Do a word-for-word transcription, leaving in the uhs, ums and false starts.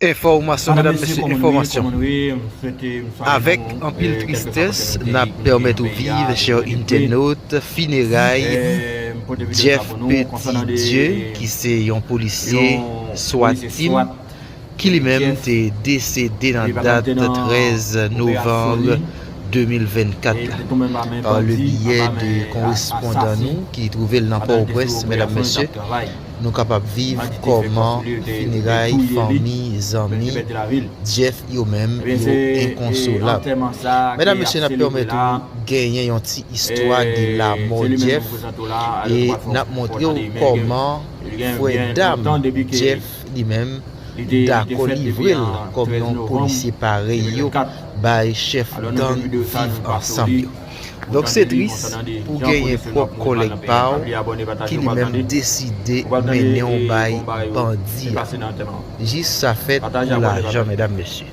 Enfòmasyon, medam, mesye, enfòmasyon. Avèk anpil tristès, n ap pèmèt ou viv, chè entènot, fineray Jeff Petitdieu, ki se yon polisye swat team, ki li menm te desede nan dat trèz novanm de mil vennkat la, pa le biyè de korespondan nou ki twouve l nan Pòtoprens, medam, mesye. Nou kapab viv kòman fineray fanmi, zanmi Jeff yo menm yo enkonsolab. Medam, mesye, n ap pèmèt ou genyen yon ti istwa de lamò Jeff e n ap montre w kòman frè dam Jeff li menm dakò livre l kòm yon polisye parèy yo bay chèf gang Viv Ansanm yo. Donk, se tris pou genyen pwòp kòlèg pa w ki li menm deside mennen w bay bandi a. Jis sa fèt pou lajan, medam, mesye.